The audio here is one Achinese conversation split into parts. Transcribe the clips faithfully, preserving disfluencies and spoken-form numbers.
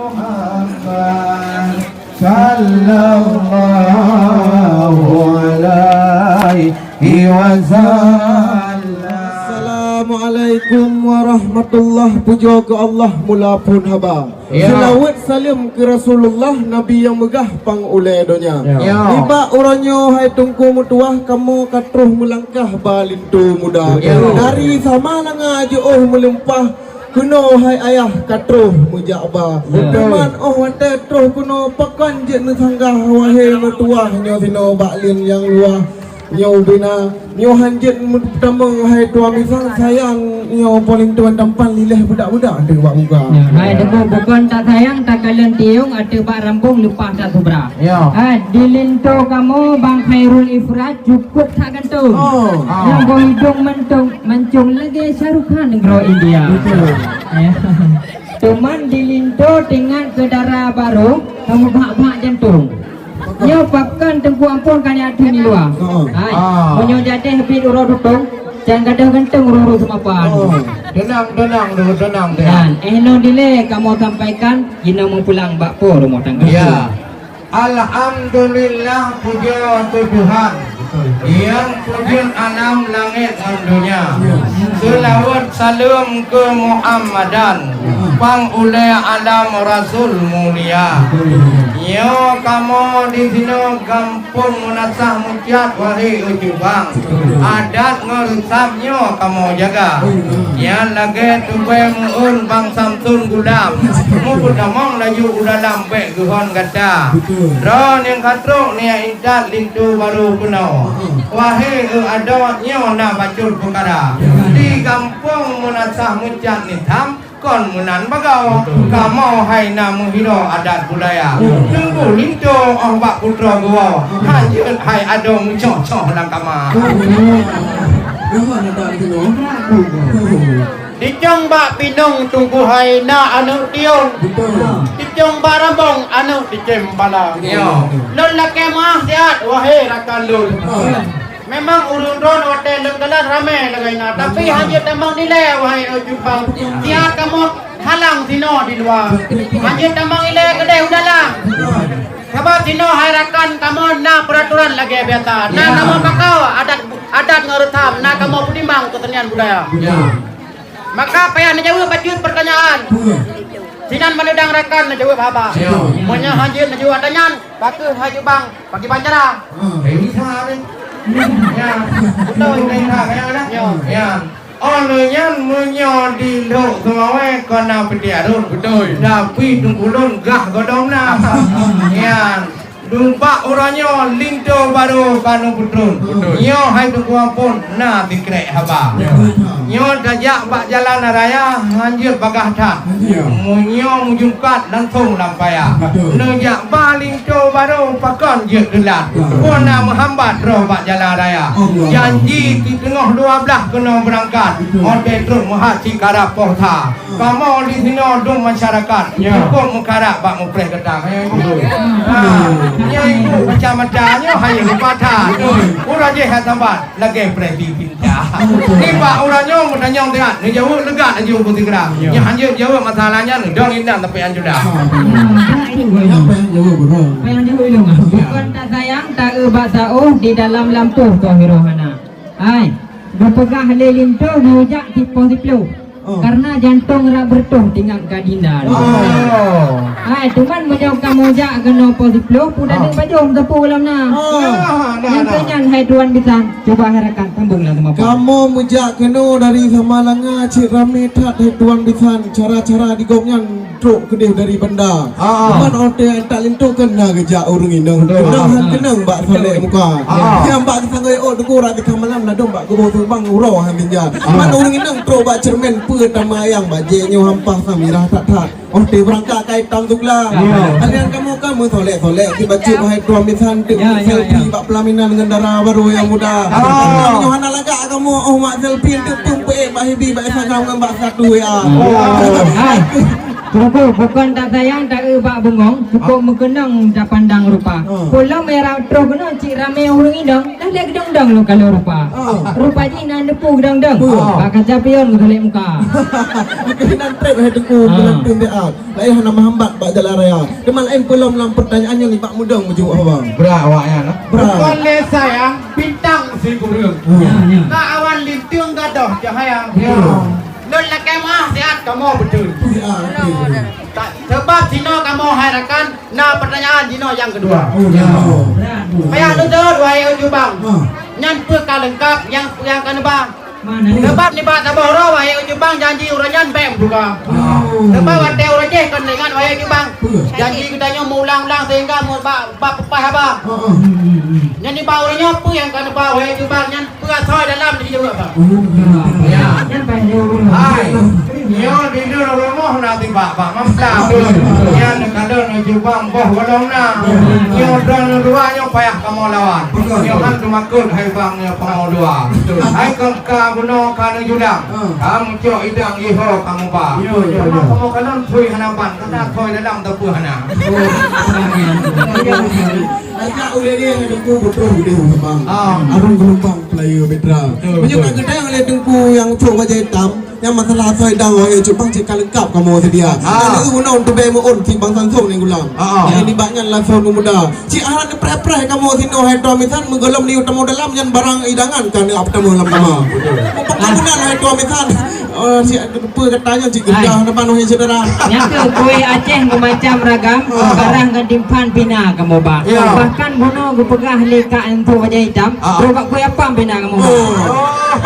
Muhammad sallallahu alaihi wasallam. Assalamualaikum warahmatullah. Pujoe keu Allah mula phon haba. Ya. Seulaweuet saleuem keu Rasulullah, Nabi nyang meugah pang ulée donya. Ya. Ya. Nibak uroe nyoe hai Teungku meutuwah, kamoe ka troh meulangkah ba linto muda. Ya. Dari Samalanga jiôh meulimpah, keunoe hai ayah ka troh meujak ba. Ya. Teuma óh watée troh keunoe, pakon jeuet neusanggah, wahé meutuwah, nyoe sinoe bak lin nyang luwah. Nyoe ubena, nyoe hanjeuet meutamong hai tuan bisan, sayang nyoe po linto tampan, lileh budak-budak teuh bak muka. Ya, hai debu bukon tak sayang, takalon tiong ateueh bak rambong leupah tak subra. Ya. Ha, di linto kamoe Bang Khairul Ifrad cukup tak gantung. Oh. Nyang boh idong mantong mancong lagée Shah Rukh Khan nanggroe India. Betul. Ya. Teuma di linto teuingat keu dara barô, kamoe bak-bak jantong. Nyoe pakon Teungku Ampon ka nyan ateueh di luwa. Oh. Hai, ah, meunyoe jadeh biet uroe dutong, can gadôh ganteng uroe-uroe seumapan. Oh. Tenang, tenang dulu, tenang, tenang. Dan, eh, nyoe dilée kamoe sampaikan, jinoe meupulang bak po rumoh tangga. Ya. Alhamdulillah, pujoe keu Tuhan. Nyang peujeuet alam langét ngon donya. Seulaweuet saleuem keu Muhammadan, pang ulée alam Rasul mulia. Nyoe kamoe di sinoe gampông Meunasah Meucat, wahé ujubang. Adat ngon reusam nyoe kamoe jaga. Nyan lagée tubée meu'eun Bang Samson Gulam. Meupeutamong laju u dalam bék geuhon gata. Droeneuh ka trok nyan intat linto barô keunoe. Wahé eu adoe nyoe na bacut peukara. Di gampông Meunasah Meucat nitham kon meunan bagoe. Kamoe hai na meuhiro adat budaya. Teungku linto óh bak putroe geuwoe. Hanjeuet hai adoe meucok-cok lam kama. Dicong bak pinong teungku hai na aneuëk tiong. Betul. Dicong bak rambong aneuëk dicém bala. Ya. Lôn lakée meuáh siat, wahé rakan lôn. Betul. Memang ureuëng droen watée lôn kalon ramé lagée na, tapi hana jeuet tamong dilée, wahé droe jumpang. Siat kamoe halang sinoe di luwa. Hana jeuet tamong ilée keudeh u dalam. Sabab sinoe hai rakan kamoe na peuraturan lagée biasa. Na kamoe pakau adat, adat ngon reusam, na kamoe peutimbang keusenian budaya. Ya. Maka payah neujaweueb bacut peurtanyaan. Sinan meunudang rakan neujaweueb haba. Ya. Meunyoe hana jeuet neujaweueb ata nyan, pakeuh hai jubang bagi bancara. Hmm. Eh, bisa ni. Ya. Betul, ini tak payah dah. Ya. Ya. Oh, nyan meunyoe di Lhok Seumawé kon na peuti arut. Betul. Tapi teungku lôn gah godom na. Ya. Dumpak uroe nyoe linto barô ka neupeutrön. Betul. Nyoe hai teungku ampôn na sikrek haba. Ya. Nyoe tajak bak jalan raya hanjeuet bagah that. Ya. Meunyoe meujungkat langsong lam paya. Betul. Neujak ba linto barô pakon jeuet teulat. Betul. Pue na meuhambat roh bak jalan raya. Allah. Janji di teungoh dua blah keunoe beurangkat. Betul. Watée trok meuhat sikarab poh sa. Kamoe di sinoe dum masyarakat, ya, cukup meukarab bak mupreh gata. Ya, ibu. Ha, nyoe ibu kacamata nyoe hanya lupa that. Urang jih hana tambat lagée preh di pinta. Nibak urang nyoe meutanyong siat, neujaweueb leugat laju beusigra. Ya. Nyoe hanjeuet jaweueb masalah nyan, dong inong tapi anjuda. Apa yang jaweueb, Bro? Apa yang jaweueb, Ilong? Bukan tak sayang, tak eu bak saoh di dalam lampôh toh hiroh hana. Hai, geupeugah lé linto geujak di poh siplôh. Oh. Karena jantong rak beureutoh tingat gadinda. Oh. Hai, teuma meunyoe kamoe jak keunoe poh siplôh, peue dadeueng bajông sapeue lam na. Oh. Nah, nah, nah. Nyang keu nyan hai tuan bisan, cuba hai rakan sambung lam teumapa. Kamoe meujak keunoe dari Samalanga cit ramé that hai tuan bisan, cara-cara di gobnyan trok keudeh dari banda. Ah. Cuman watée tak linto kan na geujak ureuëng inong. Betul. Keunong han keunong bak salek muka. Ah. Nyang bak geusanggoe ôk teungku rak tikah malam ladom bak kuboh teubang uroe han tinja. Ah. Cuman ureuëng inong trok bak ceureumen peue tamayang bak jih nyoe hampah sa mirah that-that. Watée beurangkat ka itam seugla. Ya. Alian kamoe ka meusolek-solek di bacut hai tuan bisan teuk selfie bak pelaminan ngon dara barô nyang muda. Ah. Nyoe hana lagak kamoe óh mak selfie teuk peueng peuék bak hibi bak Instagram ngon bak status ya. Oh. Hai. Teungku, bukon that sayang taeu bak bungong, cukôp meukeunong tapandang rupa. Ah. Peulom éh rab troh keunoe cit ramé ureueng inong, dah lé geudong-dong lôn kalon rupa. Ah. Rupa jih na neupeu geudong-dong. Bak kaca pion geutalek muka. Mungkin nan trép hai Teungku, ah, beulanteun dia. Laén hana meuhambat bak jalan raya. Teuma laén peulom lam peurtanyaan nyoe nibak mudong meujaweueb haba. Brat awak nyan, ah. Brat. Bukon lé sayang, bintang si kureueng. Hmm. Ya, ya. Ka awan linteung gadôh cahya. Ya. Lôn lakée meuah siat kamoe beutôi. Siat, beutôi. Ta-, sabab sinoe kamoe hai rakan, na peurtanyaan jinoe nyang keudua. Oh, ya. Payah lôn jaweueb, wahé Cut Bang. Ah. Nyan peue ka leungkap, nyang peue nyang ka neuba. Mana ni? Sabab nibak saboh uroe, wahé Cut Bang, janji uroe nyan bèk meutuga. Oh. Sabab watèe uroe jéh kon ingat, wahé Cut Bang. Betul. Janji geutanyoe meuulang-ulang sehingga meuba-, ba peupah haba. Oh, oh. Hmm, hmm, hmm. Nyan nibak uroe nyoe peue nyang ka neuba, wahé Cut Bang, nyan peue asoe dalam dijaweueb, Bang. Oh, ya. Ya. Nyan paih jaweueb. Hai. Nyoe di lôn rumoh na tibak bak Mamplam. Betul, betul. Nyan ka lôn Cut Bang boh golom na. Betul. Nyoe droeneuh dua nyoe payah kamoe lawan. Betul, betul. Nyoe han teumakot hai Bang nyoe kamoe dua. Betul. Hai kon ka bunoe ka neujudang. Hmm. Ka meucok idang jiho ka muba. Yo, yo, yo. Kamoe kalon phui hana ban, kana thoi dalam teupeu hana. Oh. Ajak ulèe dia dengan Teungku beutôi dia, Bang. Ah. Arung geulumbang player Petra. Betul, betul. Meunyoe ka geutanyong lé Teungku nyang cok bajèe itam, nyang masalah asoe idang, wahé Cut Bang, cit ka leungkap kamoe seudia. Ah. Dan itu guna untuk bèe meu'ôn si Bang Samsung ni gulam. Ah, ah. Jadi nibak nyan langsung pemuda. Cit hana neupreh-preh kamoe sinoe hai Tuan Misan, meugohlom neuyue tamong dalam nyan barang idangan ka neuap tamong lam kama. Betul. Pembangunan hai Tuan Misan. Eh, si, peue gata nyan cit geudah na ban wahé syedara. Nyan keuh kueh Aceh meumacam ragam, ah, barang ngon timphan pih na kamoe ba. Ya. Bahkan bunoe geupeugah lé Kak Entu Bajèe Itam, ah, trok bak kueh apam pih na kamoe ba. Oh,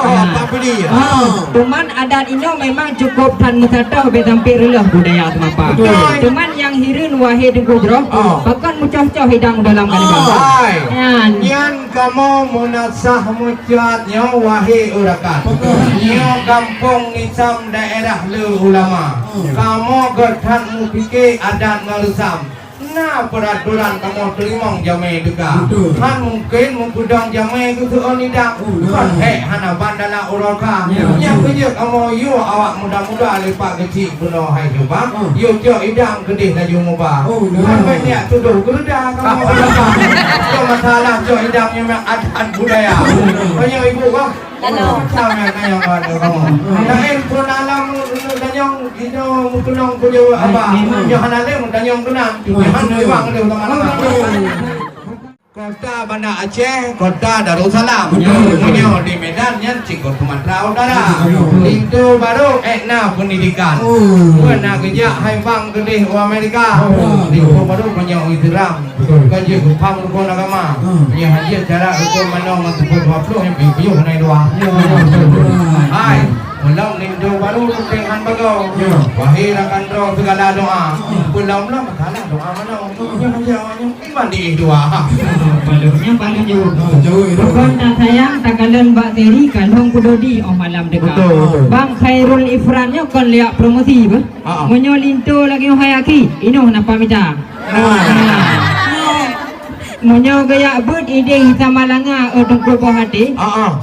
ya. Apam pih dia. Ah, cuman adat inoe memang cukup that meusatoh bèk sampai reuloh budaya seumapa. Betul. Cuman nyang hireuen wahé Teungku jroh, ah, pakon meucoh-coh idang dalam kalimat. Ah. Hai. Nyan. Nyan kamoe meunasah meucat nyoe wahé rakan. Betul. Nyoe gampông Nisam daerah Le Ulama. Hmm. Kamoe göt that meupiké adat ngon reusam. Na peuratoran kamoe teurimong jamé teuka. Betul. Han mungken meupeudong jamé geuseuôn idang. Oh, nah. Kon hék hana ban dalam uroe ka. Ya. Nyang keujeuet kamoe yue awak muda-muda lepak geuchik bunoe hai Cut Bang. Hmm. Yue cok idang keudeh laju muba. Oh, nah. Kon bèk niat tudoh geureudha kamoe. Cok masalah cok idang nyoe memang adat budaya. Banyak ibu bang. Macam yang tanyong pada kamu. Lain pun alam tanyong itu meukeunong ku jaweueb haba. Memang. Nyoe hana lé tanyong keunan. Memang memang ada ulama lama. Kota Banda Aceh, kota Darussalam. Ya, betul. Meunyoe di Medan nyan cit Sumatera Utara. Ya, betul. Linto Barô ék na pendidikan. Oh. Pue na geujak hai bang keudeh u Amerika. Oh. Linto Barô meunyoe Islam. Betul. Bukan jeuet geupaham rukon agama. Hmm. Meunyoe hana jeuet cara rukon manoe ngon teupeu dua ploh nyang piôh-piôh hana dua. Ya, betul. Hai, ulôn linto Barô teuntèe han bagoe. Ya. Wahé rakan droe sigala doa. Hmm. Peulom-lom salah doa manoe. Hmm. Nyoe hana jeuet awak nyoe iman diéh dua. Padahnya paling jauh. Ah, jauh itu. Rukon tak sayang, takalon bak seri, kalon kudodi, oh malam dekat. Betul, betul. Bang Khairul Ifran nyoe kon liak promosi beuh. Ah, ah. Meunyoe linto lagèe hai aki, inoe napa mita. Ah. Meunyoe geuyak beuet idéh sama langa, oh, teungku boh até. Ah, ah.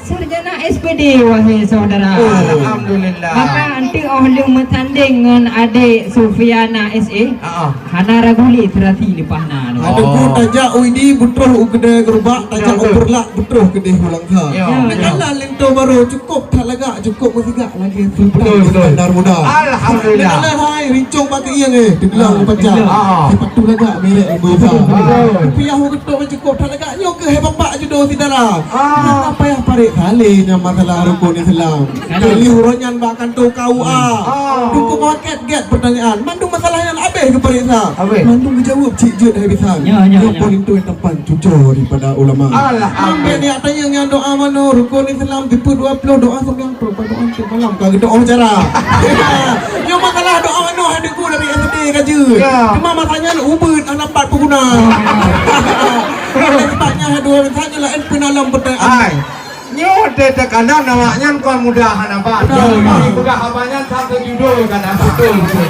Sarjana S P D, wahé syedara. Oh, alhamdulillah. Maka anti oh lheueh meutandeng ngon adék Sufiana S A. Ah, ah. Hana ragu lé serasi leupah na. Ada pun tajak U I D beutôh u keudè geurubak, tajak u Peureulak beutôh keudéh u Langsa. Ya. Nyan kala linto Barô cukup that lagak, cukup meusigak. Lagi sultan. Betul, betul. Iskandar Muda. Alhamdulillah. Hai, rincong bak keuieng, eh, teubilang. Ah, pacah. Ah. Sepatu lagak merek Lembu Isa. Betul. Rupiah ureueng tôk cukup that lagak nyoe keuh hai bapak judo syedara. Ah. Hana payah parit salé nyang masalah rukon Islam. Kali uroe nyan bak kantô K U A. Ah. Teungku Muhammad gét pertanyaan. Mandum masalah nyan habéh geupareksa. Habéh. Mandum geujaweueb cit jeuet hai bisan. Ya, ya, ya. Nyoe pun linto tampan cuco daripada ulama. Alhamdulillah. Ambek niat tanyong nyan doa manoe, rukon Islam, tipe dua puluh, doa sembilan puluh, doa semalam ka geudoa cara. Nyoe masalah doa manoe hai Teungku dari S D ka jeuet. Ya. Cuma masa nyan ubeut hana pat peuguna. Oleh sebab nyan hai dua bisan nyoe laén peunalom beutôi. Hai. Nyoe teuh teukanan awak nyan kon muda hana ban. Betul. Jadi peugah haba nyan satu judul kan. Betul, betul.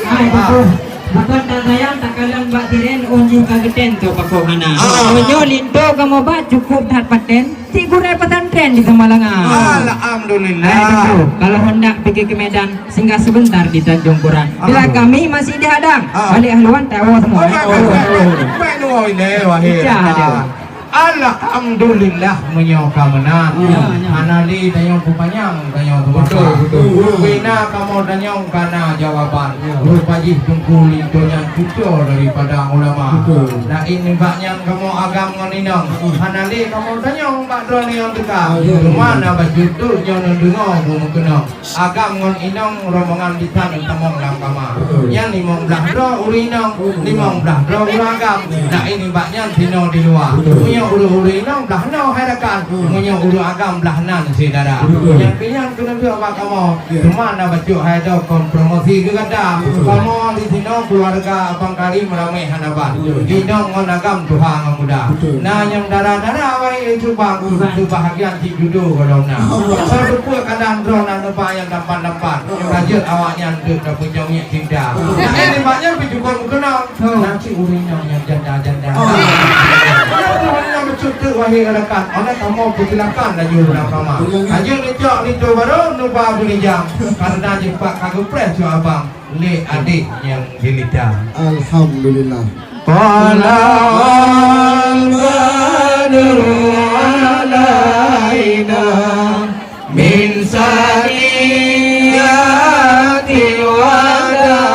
Hai, betul. Bukan tak sayang, tak kalon bak tiren, ôn jih ka geten tu pakoh hana. Ah. Meunyoe linto kamoe ba cukup that paten, cit gurée pesantren di Samalanga. Alhamdulillah. Eh, tentu. Kalau hendak pergi ke Medan, singgah sebentar di Tanjung Kurang. Bila kami masih dihadang, balik haluan tawa semua. Baik, baik, baik. Baik, dua ini, wahai. Pecah dia. Alhamdulillah, meunyoe ka meunan. Ya, ya. Hana lé tanyoe peupanyang, tanyoe teumasah. Betul, betul. Ureueng bina kamoe tanyong kana jawaban. Ya. Rupa jih Teungku Linto nyan cuco daripada ulama. Betul. Laén nibak nyan kamoe agam ngon inong. Hana lé kamoe tanyong bak droeneuh nyang teuka. Ah, ya, ya. Teuma na bacut teuk nyoe neudeungoe beumeukeunoe. Agam ngon inong rombongan bisan tamong lam kama. Betul. Nyan limong blaih droe ureueng inong, limong blaih droe ureueng agam. Ya. Laén nibak nyan sinoe di luwa. Betul. Meunyoe ureueng-ureueng inong blaih noe hai rakan, meunyoe ureueng agam blaih nan syedara. Betul. Nyan pih nyan keuneuk bak kamoe. Ya. Teuma na bacut hai droe kon promosi keu gata. Betul. Kamoe di sinoe keluarga Abang Karim ramé hana ban. Betul. Inong ngon agam tuha ngon muda. Betul. Na nyang dara-dara awai cubang, betul, teubahagian cit judo golom na. Allah. Soe teupeu kadang droe na neuba nyang tampan-tampan. Tajeuet awaknyan teuk tapeujeuet cinta. Nah, eh, nibak nyan pih cukop meukeunong. Nanti ureueng inong nyang janda-janda. Oh. Ureueng inong meucut teuk wahai rakan. Oleh kamoe peusilakan laju lam kama. Tajeuet neucok linto barô neuba beurijang. Karena jeuet pat ka geupreh cok abang lé adék nyang jelita. Alhamdulillah. Tala'al badru alaina min saniyatil wada',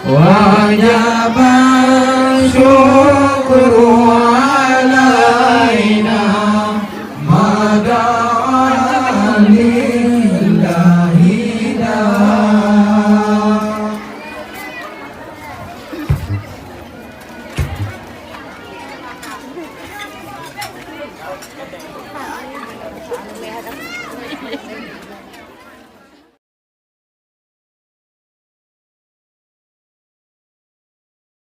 wajaba syukru